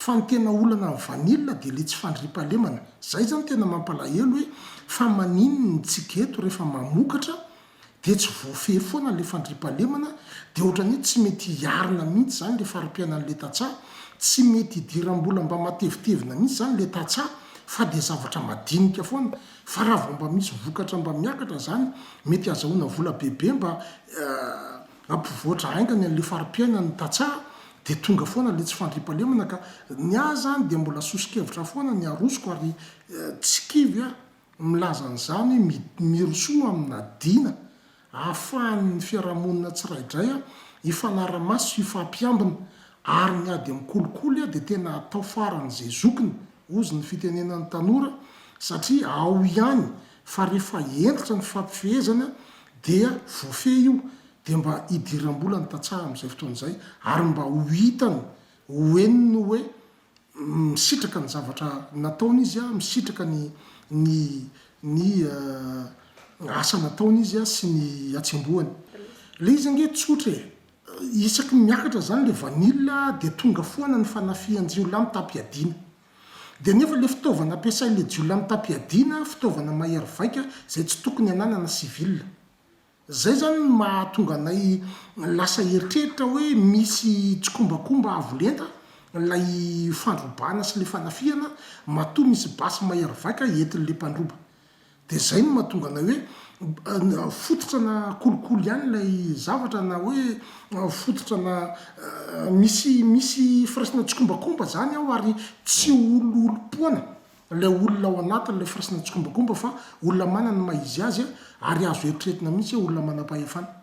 Fa ny tena olana amin'ny vanille dia le tsy fandriampahalemana. Zay zany tena mampalahelo hoe fa maninona tsika eto rehefa mamokatra dia tsy voafehy foana le fandriampahalemana dia ohatran'ny hoe tsy mety hiarina mihitsy zany le fari-piainan'le tantsaha, tsy mety hidiram-bola mba matevitevina mihitsy zany le tantsaha fa dia zavatra madinika foana fa raha vao mba misy vokatra mba miakatra zany mety azahoana vola bebe mba hampivoatra haingana an'le fari-piainan'ny tantsaha dia tonga foana le tsy fandriampahalemana ka ny ahy zany dia mbola soso-kevitra foana ny arosoko ary tsy kivy aho Milaza an'izany hoe mirosoa amina dina ahafahan'ny fiarahamonina tsiraidray hifanara-maso sy hifampiambina ary ny ady amin'ny kolikoly dia tena atao faran'izay zokiny, hozy ny fitenenan'ny tanora, satria ao ihany fa rehefa hentitra ny fampifehezana dia voafehy io dia mba hidiram-bola ny tantsaha amin'izay fotoana izay ary mba ho hitany, ho henony hoe misitraka ny zavatra nataony izy, misitraka ny ny ny asa nataony izy sy ny hatsembohany. Le izy ange tsotra e, isaky ny miakatra zany le vanille de tonga foana ny fanafihan-jiolahy mitam-piadiana. De nefa le fitaovana ampiasain'le jiolahy mitam-piadiana fitaovana mahery vaika zay tsy tokony ananana civil. Zay zany no mahatonga anay lasa eritreritra hoe misy tsikombakomba avo lenta ilay fandrobana sy ilay fanafihana matoa misy basy mahery vaika entin'ilay mpandroba. Dia zay no mahatonga anay hoe fototra na kolikoly ihany ilay zavatra na hoe fototra na misy misy firaisana tsikombakomba zany ao ary tsy ololom-poana Ilay olona ao anatin'ilay firaisana tsikombakomba fa olona manana ny maha izy azy ary azo eritreretina mihitsy hoe olona manam-pahefana.